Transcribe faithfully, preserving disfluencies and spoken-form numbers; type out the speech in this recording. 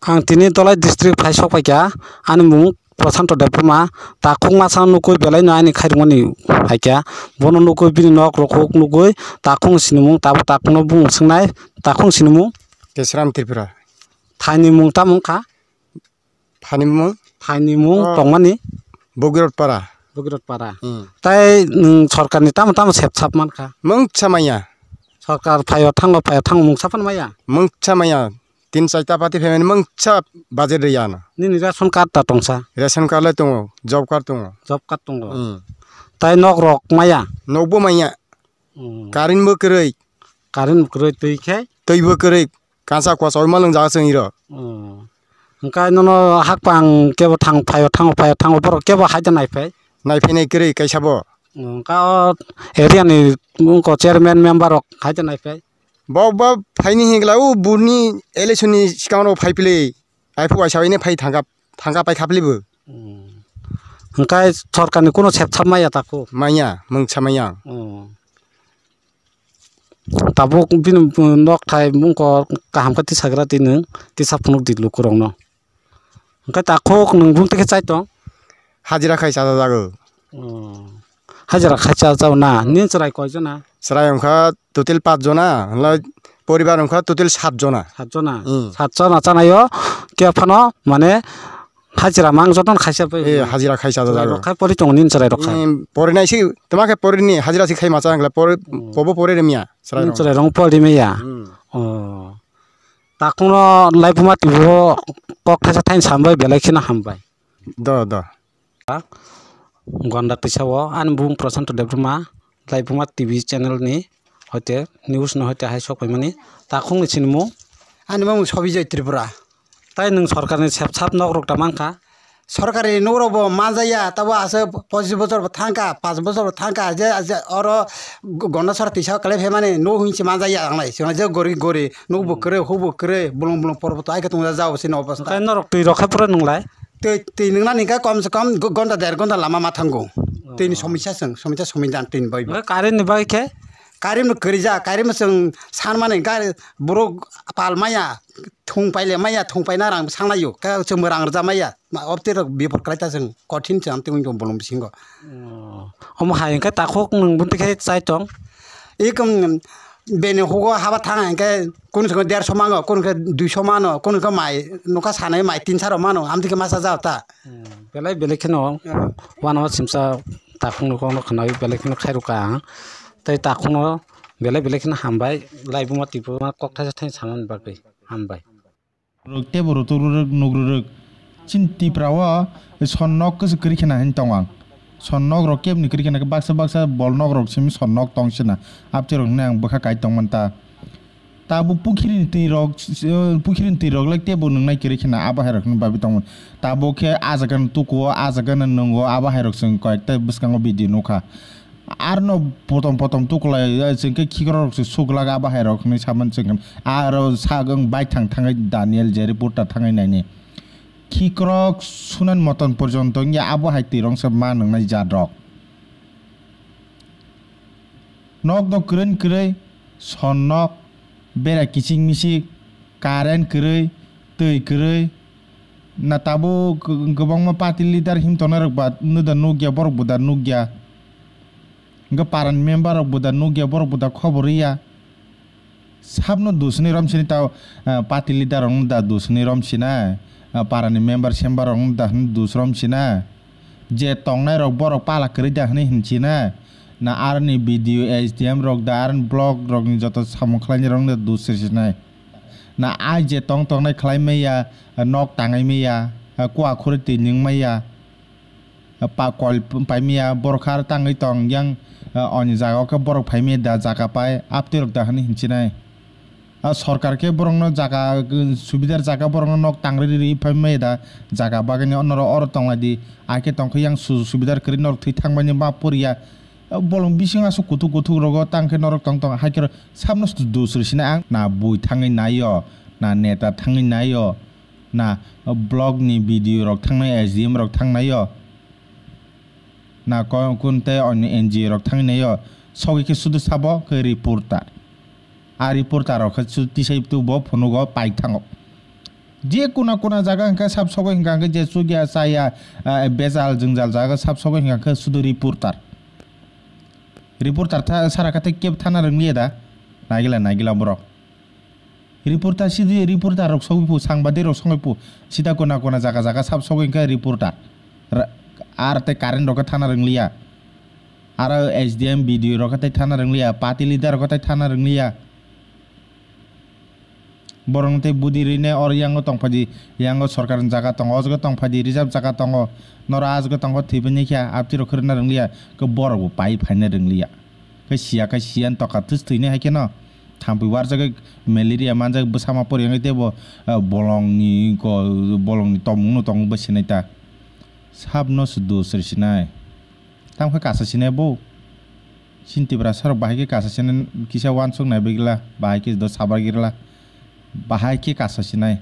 Ang tini Dholai district phai sok phaikha, ani mung Prashanto Debbarma, takhuk masa nugwi belai no ani khairokmani phaikha, bono nugwi bini nok rok nugwi takhuk sinimung, tabuk takhuk no bung swngnai, takhuk sinimung. Kesram Tripura. Thaini mung tamo wngkha? Thaini mung? Thaini mung Oh. tongmani? Bogirot Para. Bogirot Para. Hmm. Tai nwng sorkarni tamo tamo sep sap mankha? Mungsa maya. Sorkar phaio thango, phaio thango mungsa phano maya? Mungsa maya. Tin chaita party phaimani mungsa budget riyano. Nini ration card ta tongsa? Ration card lai tongo, job card tongo. Job card tongo. Hmm. Tai nok rok maya? Nokbo maya. Hmm. Current bo kwrwi. Current bo kwrwi twi khe? Twi bo kwrwi. Kansa kwasa oi malwng jaga chwng iro. Hmm. Hwnkhe nono hakpang kebo thang phaio thango phaio thango borok kebo haida naiphai? Naiphai nai kwrwi kaisa bo. Hwnkhe o area ni wngkha chairman member rok haida naiphai? Bo bo phaini hingla o buni election ni sikang ro phaiphili. Aiphu aisa ini phai thangka thangka pai khapli bo. Hmm. Hwnkhe sorkar ni kuno sep sap maya taku? Maya, mungsa maya. Hmm. Tabuk bini nok thai mungko kaham khe tisagra di nwng, tisa phunuk di lukurokno. Hwnkhe takhuk nwng bumtwi khe chai tong? Hajira khai chajajago. Oh. Hajira khai chajago na? Hmm. Nini chwrai koi jona? Chwrai wngkha total paanch jona, hwnlai poribar wngkha total saat jona. Saat jona? Hmm. Saat jona chanaio khe phano mane hajira mang jotono khaisa bai. Eh, hajira khai chajajago. Chwrai rok khai pori tongo nini chwrai rok khai. Hmm, pori nai si, tama khe pori ni hajira si khai macha wngkha pori, hmm, kobo pori rimya. Chwrai rok. Chwrai rok pori maya. Hmm. Oh. Takhukno Laibuma T V o kok thaisa thaini sambai belai kheno hambai. Do, do. Gonda tisa o ani bung Prashanto Debbarma, Laibuma T V channel ni hoite news no hoite hai sok paimani takhukni sinimung. Ani bung Sobijoy Tripura. Tai nwng sorkarni sep sap nok rok ta mankha? Sorkari nok rok bo manjaya, tabo aswk pochis bochor bo thangkha, panch bochor bo thangkha, je, je oro go-, Gondasora tisa o kalai phaimani nok hinwi se manjaya ang nai, swngnai je gori gori, nok bo kwrwi, huk bo kwrwi, bolong bolong porboto hai khe tongjago chini obostha. Hwnkhe norok twi rok khe pura nwnglai? Twi, twi nwngnani hwnkhe kom se kom go-, gonta der gonta lama ma thango. Oh. Twi ni somosya chwng, somosya somidan twi ni bagwi bo. Hwnkhe current ni bagwi khe? Current no kwrwi jak, current no chwng san mani gari borok pal maya, thung paile maya, thung paina rang sanglai o, khe chwng bo rang rwja maya. Ma, obtwi rok bipor kwlai ta chwng kothin chwng amtwi wngwi tongo bolong bisingo. Oh. Omo hai hwnkhe takhuk nwng bumtwi khe chai tong? Ekham bini hugo haba thang hwnkhe kunu swngo derso mano, kunu khe duiso mano, kunu khe mai nokha sanai mai tinsa rok mano, amtwi khe masa jao ta. Hmm, belai belai kheno. Hmm. Uanw simsa takhukno kokno khwnawi belai kheno khairokha ang. Tei takhukno belai belai kheno hambai, Laibuma Tripura kok thaisa thaini samani bagwi hambai. Rwk teibo rwtwk rwrwk nuk rwrwk. Chini Tripura o sonnok kwswk kwrwi kheno hin tongo ang. Sonnok rok kebni kwrwi kheno baksa baksa bol nok rok simi sonnok tong sina. Abtwi rok hinwi ang bwkha kai tongmani ta. Tabuk pukhrini twi rok, pukhrini twi rok le teibo nwngnai kwrwi kheno abo hai rok hinwi babi tongmani. Tabuk khe ah jaga ni tuku o, ah jaga ni nwng o, abo hai rok chwng koi ekta bwskango video nukha. Arno potom potom tukulai, eh, chwng khe khikrok rok se suglak abo hai rok hinwi samani chwng khe. Aro sagwng bai thang thangwi Daniel je reporter thangwi naini. Khikrok sunani moton porjonto wngya abo hai twi rong se ma nwngnai jat rok. Nok no kwrwini kwrwi, son nok, bera kiching michik, current kwrwi, twi kwrwi, na tabuk kwbangma party leader him tongnai rok ba nwda nukya, borok bo da nukya. Hwnkhe parani member rok bo da nukya, borok bo da khobor rwya. Sabno dusni romsini tao, ah, party leader rok no da dusni romsina, ah, parani member sember rok no da hwn dus romsina. Je tongnai rok borok pala kwrwi da hwnwi hinchina. Na aroni B D O, S D M rok da aroni block rokni joto samung khlainai rok no da dus sirsinai. Na ai je tong tongnai khlai maya, nok tangwi maya, kua khuri twi nwng maya. Pa kol paimaya borok kha tangwi tong yang, ah, oni jaga o khe borok phaimaya da jaga pai aptwi rok da hwnwi hinchinai. Ah, sorkar khe borokno jaga, uh, subidar jaga borokno nok tangri ri phaimaya da jaga bagwi norok oro tonglaidi. Ai khe tongkhe yang sujug subidar kwrwi norok thwi thangmani ma poriya. Ah, bolong bising aswk kuthuk kuthuk rogo tangkhe norok tong tong hai khe sabno dus rwsina ang na bui thangwi naio na neta thangwi naio. Na block ni B D O rok thangnai, S D M rok thangnai o. Na ko-, kun tei oni N G O rok thangnai o. Sogwi khe sudu sabo khe reporter. A reporter rok khe su-, tisai tu bo phunugo paik thango. Je kuna kuna jaga hwnkhe sab sogwi hwnkha hwnkhe je chukya chaya, ah, bejal jwngjal jaga sab sogwi hwnkha hwnkhe sudu reporter. Reporter tha-, sara khe tei kebo thana rwngliya da? Naigila, naigila borok. Reporter sidi reporter rok sogwi phu, sangbadik rok sogwi phu. Sida kuna kuna jaga jaga sab sogwi hwnkhe reporter. Ra-, ar tei current rok khe thana rwngliya. Aro S D M, B D O rok khe tei thana rwngliya. Party leader rok khe tei thana rwngliya. Borok tei budi rine or yango tongphadi, yango sorkar ni jaga tongo, o jaga tongphadi, reserve jaga tongo, noro a jaga tongo, thwibaini khe abti rok khwrwngna rwngliya, khe borok bo pai phaina rwngliya. Khe siya khe siya toka thus thwini hai kheno thampui warjagwi malaria manjak bwsama pori wngwi teibo, ah, bolongni ko-, bolongni tongmungno tongwi sinai ta. Sabno se dos rw sinai. Tamo khe kasa sinai bo. Chini Tiprasa rok bahai khe kasa sinai kisa uansuk nai bagwila, bahai khe do sabar girla. Bahai khe kasa sinai.